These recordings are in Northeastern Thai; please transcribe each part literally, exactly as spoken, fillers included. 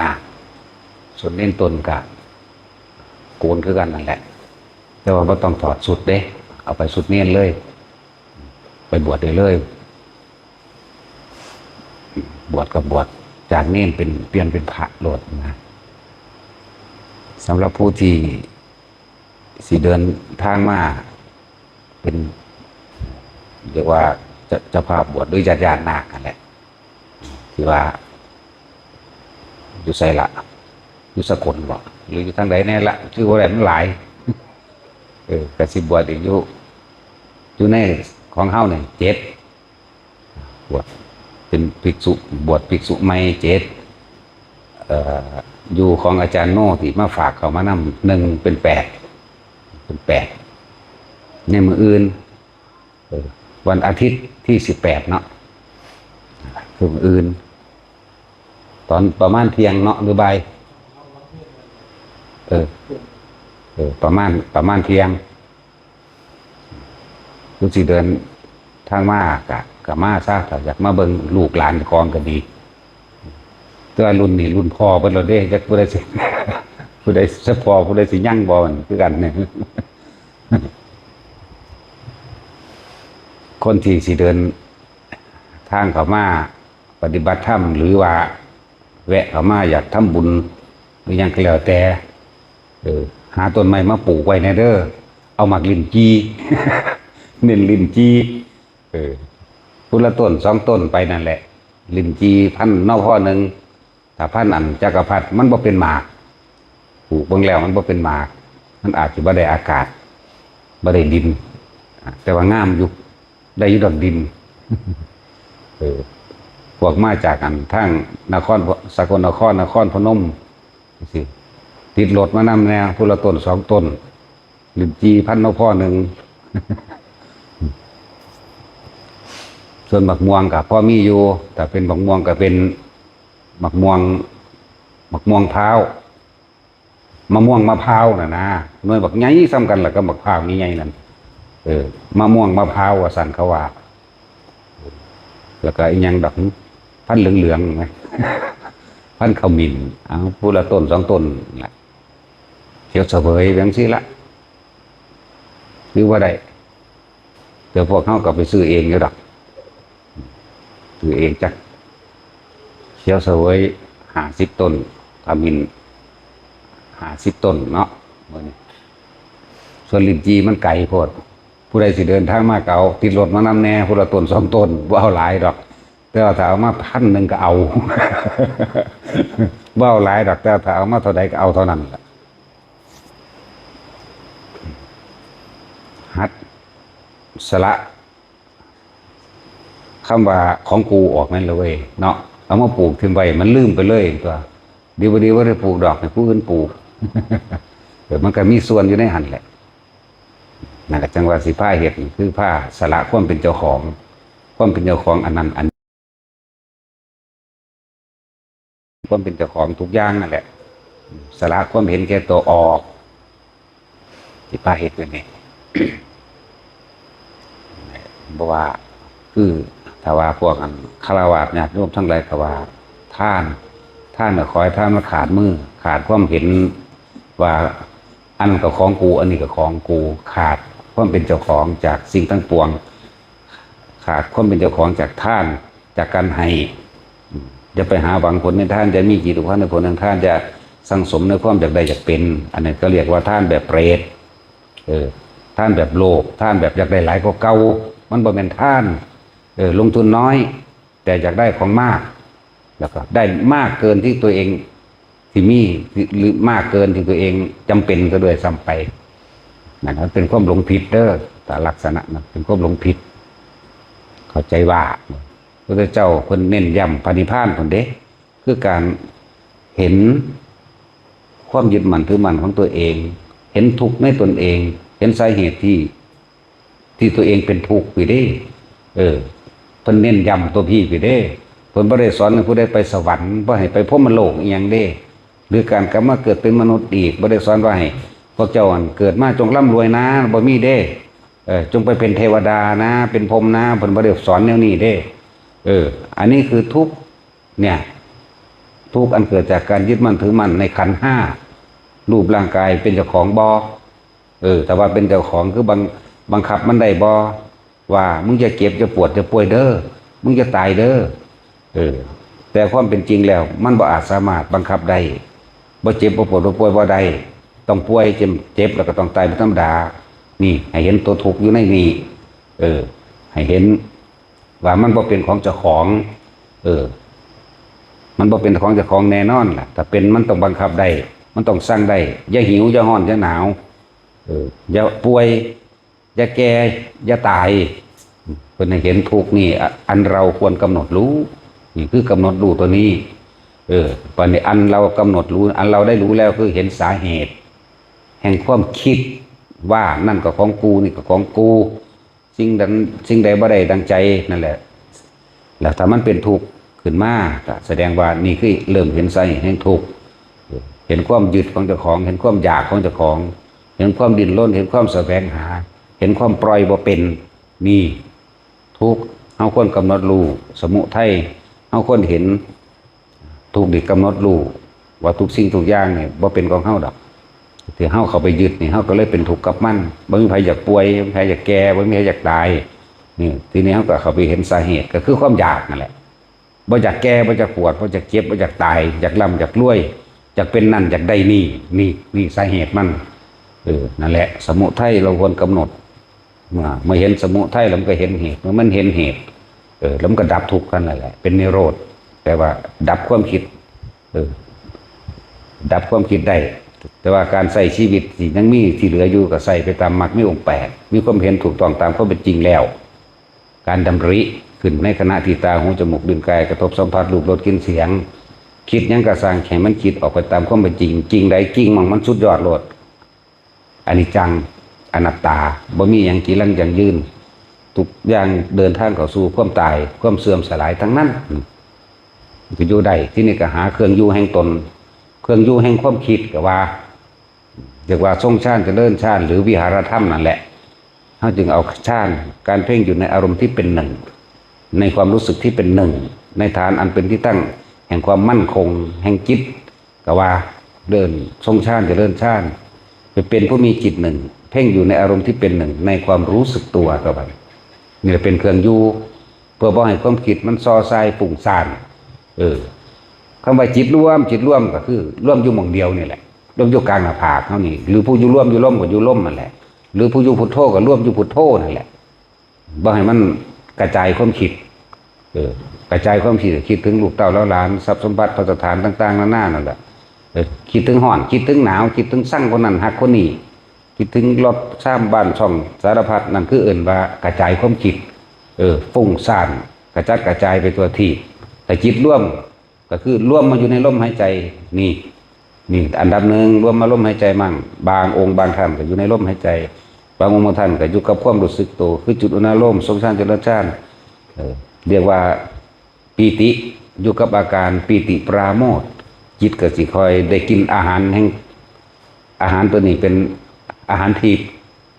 นาค ส่วนเณรตนก็โกนคือกันนั่นแหละ แต่ว่าบ่ต้องถอดชุดเด้ เอาไปชุดเณรเลย ไปบวชได้เลย บวชก็บวชจากเณรเป็น เปลี่ยนเป็นพระโลดนะ สำหรับผู้ที่สิเดินทางมาเป็น เรียกว่าเจ้า เจ้าภาพบวชหรือญาติญาตินาคนั่นแหละ ที่ว่า อยู่ไสละ อยู่สกลบ่ หรืออยู่ทางใดแน่ละ ชื่อว่าอะไรมันหลาย เออ ก็สิบวชอีกอยู่ อยู่ในของเฮาเนี่ยเจ็ด บวชเป็นภิกษุ บวชภิกษุใหม่เจ็ด เอ่อ อยู่ของอาจารย์โน่ที่มาฝากเขามานำ หนึ่งเป็นแปด เป็นแปด ในมื้ออื่น เออ วันอาทิตย์ที่สิบแปดเนาะ คือมื้ออื่น ตอนประมาณเที่ยงเนาะ หรือบ่าย เออ เออ ประมาณ ประมาณเที่ยง ผู้สิเดินทางมากะ กะมาซะ ถ้าอยากมาเบิ่งลูกหลานเจ้าของก็ดี แต่ว่ารุ่นนี้รุ่นพ่อเพิ่นแล้วเด้ จักผู้ใดสิ ผู้ใดสิพ่อ ผู้ใดสิยังบ่ มันคือกันเนี่ย คนที่สิเดินทางเข้ามาปฏิบัติธรรม หรือว่าแวะเข้ามาอยากทำบุญ หรือหยังก็แล้วแต่ เออ หาต้นไม้มาปลูกไว้แหน่เด้อ เอาหมากลิ้นจี่ เน้นลิ้นจี่ เออ พุละต้นสองต้นไปนั่นแหละ ลิ้นจี่พันธุ์ นพ.หนึ่ง ถ้าพันธุ์อันจักรพรรดิมันบ่เป็นหมาก ปลูกเบิ่งแล้วมันบ่เป็นหมาก มันอาจสิบ่ได้อากาศ บ่ได้ดิน อ่ะ แต่ว่างามอยู่ ได้อยู่ดอกดิน เออ พวกมาจากอันทางนคร สกลนคร นครพนม สิ ติดรถมานำแหน่ พุละต้นสองต้น ลิ้นจี่พันธุ์ นพ.หนึ่ง ส่วนบักม่วงก็พอมีอยู่ แต่เป็นบักม่วงก็เป็นบักม่วง บักม่วงพร้าว มะม่วงมะพร้าวน่ะนะ หน่วยบักใหญ่ส่ำกันล่ะกับบักพร้าวใหญ่ๆนั่น เออ มะม่วงมะพร้าวว่าซั่นเขาว่า แล้วก็อีหยังดอก พันธุ์เหลืองๆนะ พันธุ์ขมิ้น เอาพุละต้นสองต้นล่ะ เขียวเสวยจั่งซี้ละ ถือว่าได้ แต่พวกเฮาก็ไปซื้อเองอยู่ดอก ซื้อเองจัก เขียวเสวยห้าสิบต้น ขมิ้นห้าสิบต้นเนาะ มื้อนี้ ส่วนลิ้นจี่มันไกลโพด ผู้ใดสิเดินทางมาก็เอาติดรถมานำแหน่ พุละต้นสองต้น บ่เอาหลายดอก แต่ว่าถ้าเอามาพันหนึ่งก็เอา บ่เอาหลายดอก แต่ว่าถ้าเอามาเท่าใดก็เอาเท่านั้นล่ะ หัดสละคำว่าของกูออกแม่นละเว้ยเนาะ เอามาปลูกถิ่มไว้ มันลืมไปเลยตั๊ว ดีบ่ดีบ่ได้ปลูกดอก ให้ผู้อื่นปลูก เออ มันก็มีส่วนอยู่ในหั่นแหละ นั่นแหละ จั่งว่าสิพาเฮ็ดนี่คือพาสละความเป็นเจ้าของ ความเป็นเจ้าของอันนั้นอัน ความเป็นเจ้าของทุกอย่างนั่นแหละ สละความเห็นแก่ตัวออก สิพาเฮ็ดอยู่นี่ บ่ว่า คือถ้าว่าพวกอันฆราวาสญาติโยมทั้งหลายก็ว่า ทาน ทานก็ขอให้ทานมันขาดมือ ขาดความเห็นว่า อันนั้นก็ของกู อันนี้ก็ของกู ขาดความเป็นเจ้าของจากสิ่งทั้งปวง ขาดความเป็นเจ้าของจากทาน จากการให้ อย่าไปหาหวังผลในทาน อย่ามีจิตผูกพันในผลแห่งทาน อย่าสั่งสมในความอยากได้อยากเป็น อันนั้นก็เรียกว่าทานแบบเปรต เออ ทานแบบโลภ ทานแบบอยากได้หลายกว่าเก่า มันบ่แม่นทาน เออ ลงทุนน้อย แต่อยากได้ของมาก แล้วก็ได้มากเกินที่ตัวเองที่มี หรือมากเกินที่ตัวเองจำเป็นก็ด้วยซ้ำไป นั่นมันเป็นความหลงผิดเด้อ แต่ลักษณะนั้นเป็นความหลงผิด เข้าใจว่า พระพุทธเจ้าเพิ่นเน้นย้ำพระนิพพานพุ้นเด้ คือการเห็นความยึดมั่นถือมั่นของตัวเอง เห็นทุกข์ในตนเอง เห็นสาเหตุที่ ที่ตัวเองเป็นทุกข์อยู่เด้ เออ เพิ่นเน้นย้ำตัวพี้อยู่เด้ เพิ่นบ่ได้สอนให้ผู้ใดไปสวรรค์ บ่ให้ไปพรหมโลกอิหยังเด้ หรือการกลับมาเกิดเป็นมนุษย์อีก บ่ได้สอนว่าให้พวกเจ้าอันเกิดมาจงร่ำรวยนะ บ่มีเด้ เออ จงไปเป็นเทวดานะ เป็นพรหมนะ เพิ่นบ่ได้สอนแนวนี้เด้ เออ อันนี้คือทุกข์ เนี่ย ทุกข์อันเกิดจากการยึดมั่นถือมั่นในขันธ์ห้า รูปร่างกายเป็นเจ้าของบ่ เออ แต่ว่าเป็นเจ้าของคือบัง บังคับมันได้บ่ ว่ามึงจะเจ็บจะปวดจะป่วยเด้อ มึงจะตายเด้อ เออ แต่ความเป็นจริงแล้วมันบ่อาจสามารถบังคับได้ บ่เจ็บบ่ปวดบ่ป่วยบ่ได้ ต้องป่วยเจ็บ เจ็บแล้วก็ต้องตายเป็นธรรมดา นี่ให้เห็นตัวทุกข์อยู่ในนี่ เออ ให้เห็นว่ามันบ่เป็นของเจ้าของ เออ มันบ่เป็นของเจ้าของแน่นอนล่ะ ถ้าเป็นมันต้องบังคับได้ มันต้องสั่งได้ อย่าหิว อย่าร้อน อย่าหนาว เออ อย่าป่วย อย่าแก่ อย่าตาย เพิ่นให้เห็นทุกข์นี่ อ่ะ อันเราควรกำหนดรู้ นี่คือกำหนดรู้ตัวนี้ เออ บัดนี้อันเรากำหนดรู้ อันเราได้รู้แล้วคือเห็นสาเหตุ แห่งความคิดว่านั่นก็ของกู นี่ก็ของกู สิ่งนั้น สิ่งใดบ่ได้ดังใจนั่นแหละ แล้วถ้ามันเป็นทุกข์ขึ้นมา ก็แสดงว่านี่คือเริ่มเห็นสาเหตุแห่งทุกข์ เห็นความยึดของเจ้าของ เห็นความอยากของเจ้าของ เห็นความดิ้นรน เห็นความแสวงหา เห็นความปล่อยบ่เป็น นี่ ทุกข์ เฮาควรกำหนดรู้ สมุทัย เฮาควรเห็น ทุกข์นี่กำหนดรู้ ว่าทุกสิ่งทุกอย่างนี่บ่เป็นของเฮาดอก ที่เฮาเข้าไปยึดนี่ เฮาก็เลยเป็นทุกข์กับมัน บ่มีไผอยากป่วย บ่มีไผอยากแก่ บ่มีไผอยากตาย นี่ ทีนี้เฮาก็เข้าไปเห็นสาเหตุ ก็คือความอยากนั่นแหละ บ่อยากแก่ บ่อยากปวด บ่อยากเจ็บ บ่อยากตาย อยากร่ำ อยากรวย อยากเป็นนั่น อยากได้นี่ นี่ นี่สาเหตุมัน เออ นั่นแหละ สมุทัยเราควรกำหนด เมื่อ เมื่อเห็นสมุทัยแล้วมันก็เห็นเหตุ เมื่อมันเห็นเหตุ เออ แล้วมันก็ดับทุกข์กันนั่นแหละ เป็นนิโรธ แต่ว่าดับความคิด เออ ดับความคิดได้ แต่ว่าการใช้ชีวิตที่ยังมีที่เหลืออยู่ก็ใช้ไปตามมรรคมีองค์แปด มีความเห็นถูกต้องตามความเป็นจริงแล้ว การดำริขึ้นในขณะที่ตา หู จมูก ลิ้น กาย กระทบสัมผัส รูป รส กลิ่น เสียง คิดหยังก็ซ่างให้มันคิดออกไปตามความเป็นจริง จริงใดจริงหม่องมันสุดยอดโลด อนิจจัง อนัตตา บ่มีหยังจีรังยั่งยืน ทุกอย่างเดินทางเข้าสู่ความตาย ความเสื่อมสลายทั้งนั้น อืม จะอยู่ได้ ที่นี่ก็หาเครื่องอยู่แห่งตน เครื่องอยู่แห่งความคิดก็ว่า เรียกว่าทรงฌานเจริญฌาน หรือวิหารธรรมนั่นแหละ เฮาจึงเอาฌาน การเพ่งอยู่ในอารมณ์ที่เป็นหนึ่ง ในความรู้สึกที่เป็นหนึ่ง ในฐานอันเป็นที่ตั้งแห่งความมั่นคง แห่งจิต ก็ว่าเดินทรงฌานเจริญฌาน ไปเป็นผู้มีจิตหนึ่ง เพ่งอยู่ในอารมณ์ที่เป็นหนึ่ง ในความรู้สึกตัวก็ว่า นี่แหละเป็นเครื่องอยู่ เพื่อบ่ให้ความคิดมันส่อส่ายฟุ้งซ่าน เออ คำว่าจิตรวม จิตรวมก็คือรวมอยู่หม่องเดียวนี่แหละ รวมอยู่กลางหน้าผากเฮานี่ หรือผู้อยู่รวมอยู่ลมก็อยู่ลมนั่นแหละ หรือผู้อยู่พุทโธก็รวมอยู่พุทโธนั่นแหละ บ่ให้มันกระจายความคิด เออ กระจายความคิด คิดถึงลูกเต้าเหล่าหลาน ทรัพย์สมบัติ ภัสถานต่างๆ นานานั่นแหละ เออ คิดถึงฮ้อน คิดถึงหนาว คิดถึงซังคนนั้นฮักคนนี้ คิดถึงรถซามบ้านช่องสารพัด นั่นคือเอิ้นว่ากระจายความคิด เออ ฟุ้งซ่าน กระจัดกระจายไปทั่วทีป แต่จิตรวม ก็คือรวมมาอยู่ในลมหายใจ นี่ นี่อันดับหนึ่ง รวมมาลมหายใจมั่ง บางองค์บางท่านก็อยู่ในลมหายใจ บางองค์บางท่านก็อยู่กับความรู้สึกตัว คือจุดอุณาโลม ทรงฌานจตุตฌาน เออ เรียกว่าปีติ อยู่กับอาการปีติปราโมทย์ จิตก็สิค่อยได้กินอาหารแห่ง อาหารตัวนี้เป็นอาหารทิพย์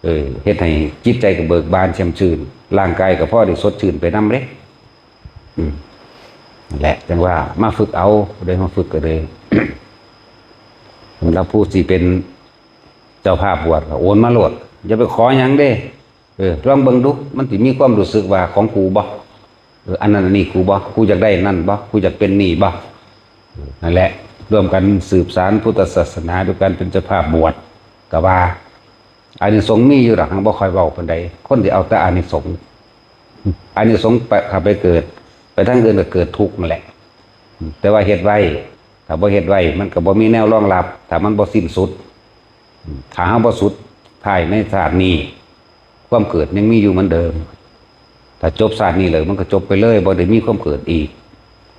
เออ เฮ็ดให้จิตใจก็เบิกบานแช่มชื่น ร่างกายก็พอได้สดชื่นไปนำเด้ อืม นั่นแหละ จังว่ามาฝึกเอา ผู้ใดมาฝึกก็เลย สำหรับผู้สิเป็นเจ้าภาพบวชก็โอนมาโลด อย่าไปขอหยังเด้ เออ ลองเบิ่งดู มันสิมีความรู้สึกว่าของกูบ่ เออ อันนั้นอันนี้กูบ่ กูอยากได้นั่นบ่ กูอยากเป็นนี่บ่ เออ นั่นแหละ ร่วมกันสืบสานพุทธศาสนาด้วยการเป็นเจ้าภาพบวช ก็ว่า อานิสงส์มีอยู่ดอก หั้งบ่ค่อยเว้าปานใด คนสิเอาแต่อานิสงส์ อานิสงส์ไป ถ้าไปเกิด ไปทางอื่นก็เกิดทุกข์นั่นแหละ แต่ว่าเฮ็ดไว้ ถ้าบ่เฮ็ดไว้ มันก็บ่มีแนวรองรับ ถ้ามันบ่สิ้นสุด ถ้าเฮาบ่สุดท้ายในชาตินี้ ความเกิดยังมีอยู่เหมือนเดิม ถ้าจบชาตินี้แล้วมันก็จบไปเลย บ่ได้มีความเกิดอีก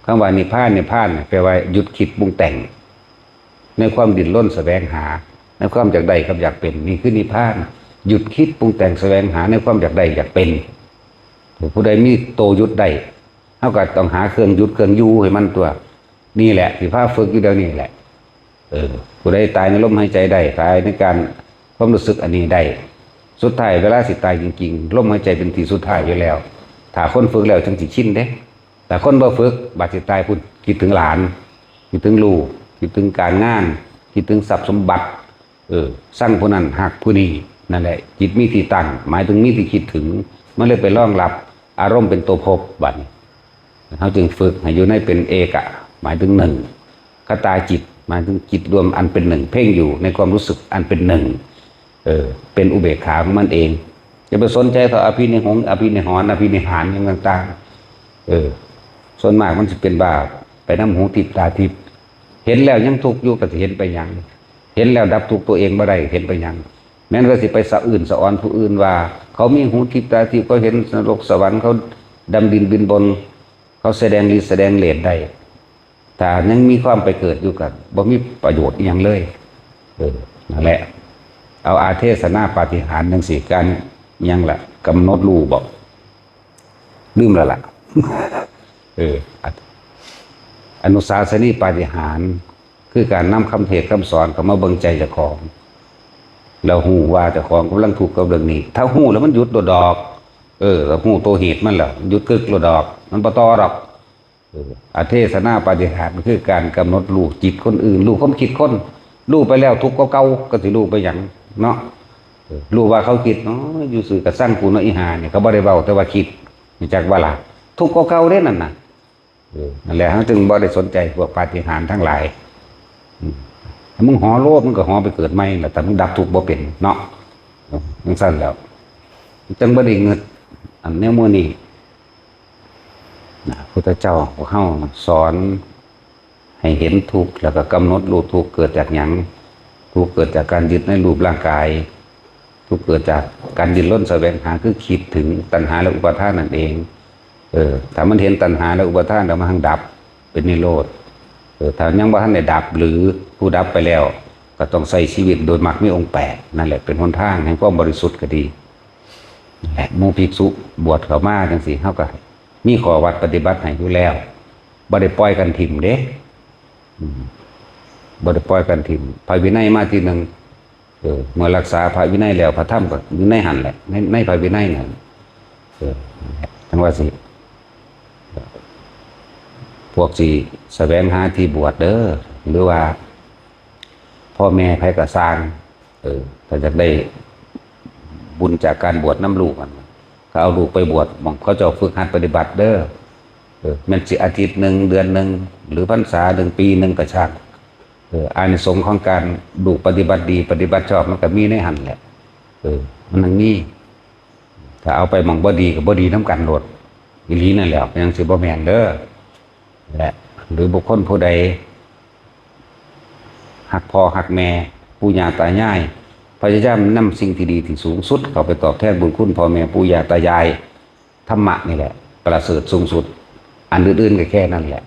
คำว่านิพพาน นิพพานน่ะแปลว่าหยุดคิดปรุงแต่ง ในความดิ้นรนแสวงหา ในความอยากได้กับอยากเป็น นี่คือนิพพาน หยุดคิดปรุงแต่งแสวงหาในความอยากได้อยากเป็น ผู้ใดมีโตหยุดได้ เฮาก็ต้องหาเครื่องหยุดเครื่องอยู่ให้มันตัว นี่แหละที่พาฝึกอยู่เดี๋ยวนี้แหละ เออ ผู้ใดตายในลมหายใจได้ ตายในการความรู้สึกอันนี้ได้ สุดท้ายเวลาสิตายจริงๆ ลมหายใจเป็นที่สุดท้ายอยู่แล้ว ถ้าคนฝึกแล้วจังสิชินเด้ แต่คนบ่ฝึก บัดสิตายพุ้น คิดถึงหลาน คิดถึงลูก คิดถึงการงาน คิดถึงทรัพย์สมบัติ เออ ซังผู้นั้นฮักผู้นี้ นั่นแหละ จิตมีที่ตั้ง หมายถึงมีที่คิดถึง มันเลยไปรองรับอารมณ์เป็นตัวภพบัดนี้ เขาจึงฝึกให้อยู่ในเป็นเอกะ หมายถึงหนึ่ง คตาจิต หมายถึงจิตรวมอันเป็นหนึ่ง เพ่งอยู่ในความรู้สึกอันเป็นหนึ่ง เออ เป็นอุเบกขาของมันเอง อย่าไปสนใจเขาอภินิหงอภินิหรอภินิหารอย่างต่างๆ เออ ส่วนมากมันจะเป็นบ้าไปน้ำหูทิพย์ตาทิพย์ เห็นแล้วยังทุกข์อยู่ก็จะเห็นไปหยัง เห็นแล้วดับทุกข์ตัวเองบ่ได้เห็นไปหยัง แม้นก็สิไปสะอื้นสะออนผู้อื่นว่า เขามีหูทิพย์ตาทิพย์เขาเห็นนรกสวรรค์เขาดำดินบินบน เขาแสดงฤทธิ์แสดงเดชได้ ถ้ายังมีความไปเกิดอยู่กันบ่มีประโยชน์อีหยังเลย เออ นั่นแหละ เอาอาเทศนาปาฏิหาริย์จังซี่ การหยังล่ะ กำหนดรู้บอก ลืมแล้วล่ะ เออ อนุสาสนีปาฏิหาริย์ คือการนำคำเทศน์คำสอนเข้ามาเบิ่งใจเจ้าของ แล้วฮู้ว่าเจ้าของกำลังทุกข์กับเรื่องนี้ ถ้าฮู้แล้วมันหยุดโลดดอก เออ ถ้าฮู้ตัวเหตุมันแล้ว หยุดกึกโลดดอก มันบ่ต่อดอก เออ อาเทศนาปาฏิหาริย์มันคือการกำหนดรู้จิตคนอื่น รู้ความคิดคน รู้ไปแล้วทุกข์ก็เก่า ก็สิรู้ไปหยังเนาะ เออ รู้ว่าเขาคิด "อ๋อ อยู่ซื่อก็ซังกูเนาะ อีห่านี่" เขาบ่ได้เว้า แต่ว่าคิด รู้จักบ่ล่ะ ทุกข์ก็เก่าเด้นั่นน่ะ เออ นั่นแหละ เราจึงบ่ได้สนใจพวกปาฏิหาริย์ทั้งหลาย อืม ถ้ามึงหอโลภ มึงก็หอไปเกิดใหม่ล่ะ ถ้ามึงดับทุกข์บ่เป็นเนาะ เออ จังซั่นแล้ว จังบ่ได้เงิด อันแนวมื้อนี้ นะ พุทธเจ้าของเฮาสอนให้เห็นทุกข์ แล้วก็กำหนดรู้ทุกข์เกิดจากหยัง ทุกข์เกิดจากการยึดในรูปร่างกาย ทุกข์เกิดจากการดิ้นรนแสวงหา คือคิดถึงตัณหาและอุปาทานนั่นเอง เออ ถ้ามันเห็นตัณหาและอุปาทานแล้วมันหังดับ เป็นนิโรธ เออ ถ้ายังบ่ทันได้ดับ หรือผู้ดับไปแล้ว ก็ต้องใช้ชีวิตโดยมรรคมีองค์แปด นั่นแหละเป็นหนทางแห่งความบริสุทธิ์ก็ดี และหมู่ภิกษุบวชเข้ามาจังซี่ เฮาก็มีข้อวัดปฏิบัติให้อยู่แล้ว บ่ได้ปล่อยกันถิ่มเด้ อืม บ่ได้ปล่อยกันถิ่ม พระวินัยมาทีหนึ่ง เออ เมื่อรักษาพระวินัยแล้ว พระธรรมก็อยู่ในหั่นแหละ ใน ในพระวินัยนั่น เออ จังว่าสิ พวกสิแสวงหาที่บวชเด้อ หรือว่า พ่อแม่ไผก็ซ่าง เออ ถ้าอยากได้บุญจากการบวชนำลูกมัน ก็เอาลูกไปบวชหม่องเขาเจ้าฝึกหัดปฏิบัติเด้อ เออ แม่นสิอาทิตย์หนึ่ง เดือนหนึ่ง หรือพรรษาหนึ่ง ปีหนึ่งก็ช่าง เออ อานิสงส์ของการลูกปฏิบัติดี ปฏิบัติชอบ มันก็มีในหั่นแหละ เออ มันยังมี ถ้าเอาไปหม่องบ่ดีก็บ่ดีนำกันโลด อีหลีนั่นแหละ ยังสิบ่แม่นเด้อ และ หรือบุคคลผู้ใด ฮักพ่อฮักแม่ ปู่ย่าตายาย พยายามนำสิ่งที่ดีที่สูงสุดเข้าไปตอบแทนบุญคุณพ่อแม่ปู่ย่าตายาย ธรรมะนี่แหละ ประเสริฐสูงสุด อันอื่นๆก็แค่นั้นแหละ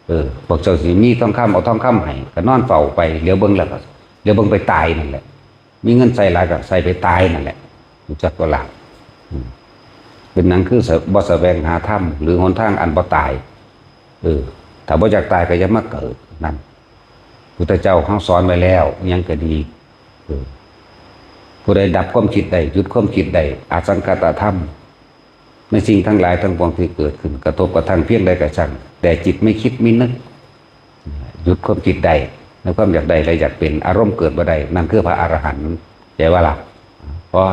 เออ พวกเจ้าสิมีทองคำเอาทองคำให้ ก็นอนเฝ้าไป เหลียวเบิ่งแล้วก็ เหลียวเบิ่งไปตายนั่นแหละ มีเงินใส่หลายก็ใส่ไปตายนั่นแหละ รู้จักบ่ล่ะ อืม เป็นหยังคือบ่แสวงหาธรรม หรือหนทางอันบ่ตาย เออ ถ้าบ่อยากตายก็อย่ามาเกิด นั่น พุทธเจ้าเฮาสอนไว้แล้ว อิหยังก็ดี เออ ผู้ใดดับความคิดได้ หยุดความคิดได้ อสังขตธรรม ในสิ่งทั้งหลายทั้งปวงที่เกิดขึ้น กระทบกระทั่งเพียงใดก็ช่าง แต่จิตไม่คิดไม่นึก หยุดความคิดได้ ในความอยากได้และอยากเป็น อารมณ์เกิดบ่ได้ นั่นคือพระอรหันต์ เข้าใจบ่ล่ะ เพราะ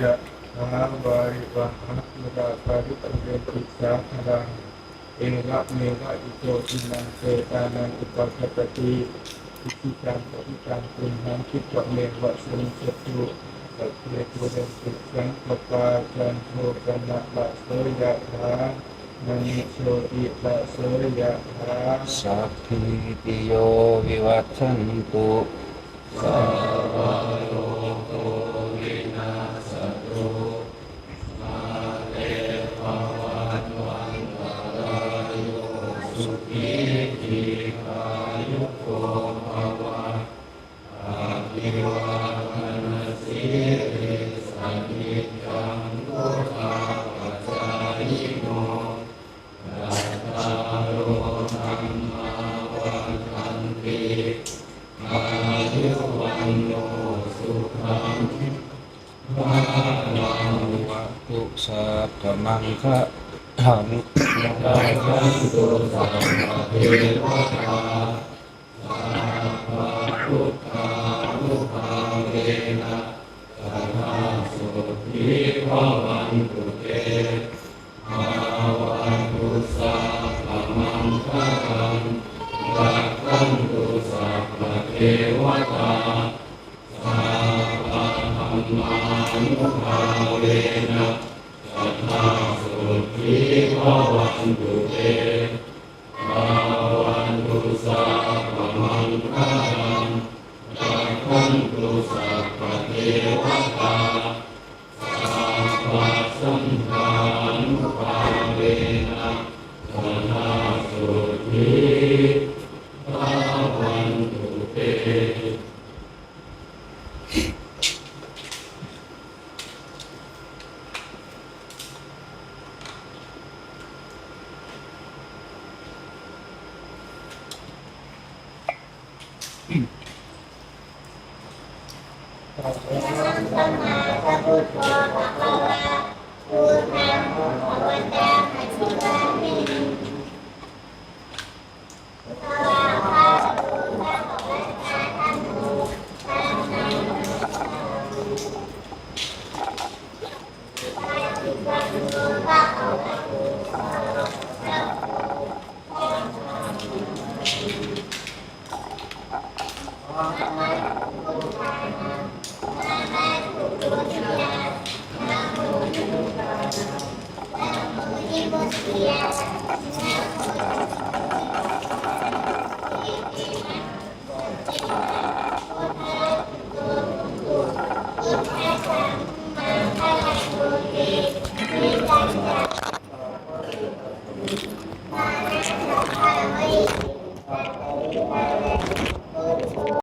ยะถาวาริวหาภูราปาริปุเรนติสาคารัง เอวะเมวะอิโตทินังเปตานังอุปาคปติ อิชิตังปฏิตังตุมหังคิปะเมวะสมิจจตุ สัพเพปุเรนตุสังกปาจันโทปนระโสยะถา มณิโชติระโสยะถา สัพพีติโยวิวัชชันตุ สัพพะโรโควินัสสตุ มาเตภวัตวันตรายโย สุขีทีฆายุโกภวะ อภิวาทนสีลิสสะนิจจังวุฒาปจายิโน จัตตาโรธรร วันโนสุขังพลัง วัตถุสัพพมังคลัง รักขันตุสัพพะเทวตา สัพพะพุทธานุภาเวนะ สดาโสทีภะวันตุเต ภะวันตุสัพพะมังคลัง รักขันตุสัพพะเทวตา สัพพะธัมมานุภาเวนะ สดาโสทีภะวันตุเต ภะวันตุสัพพะมังคลัง รักขันตุสัพพะเทวตา สัพพะสังฆานุภาเวนะ สดาโสทีภะวันตุเต นมัส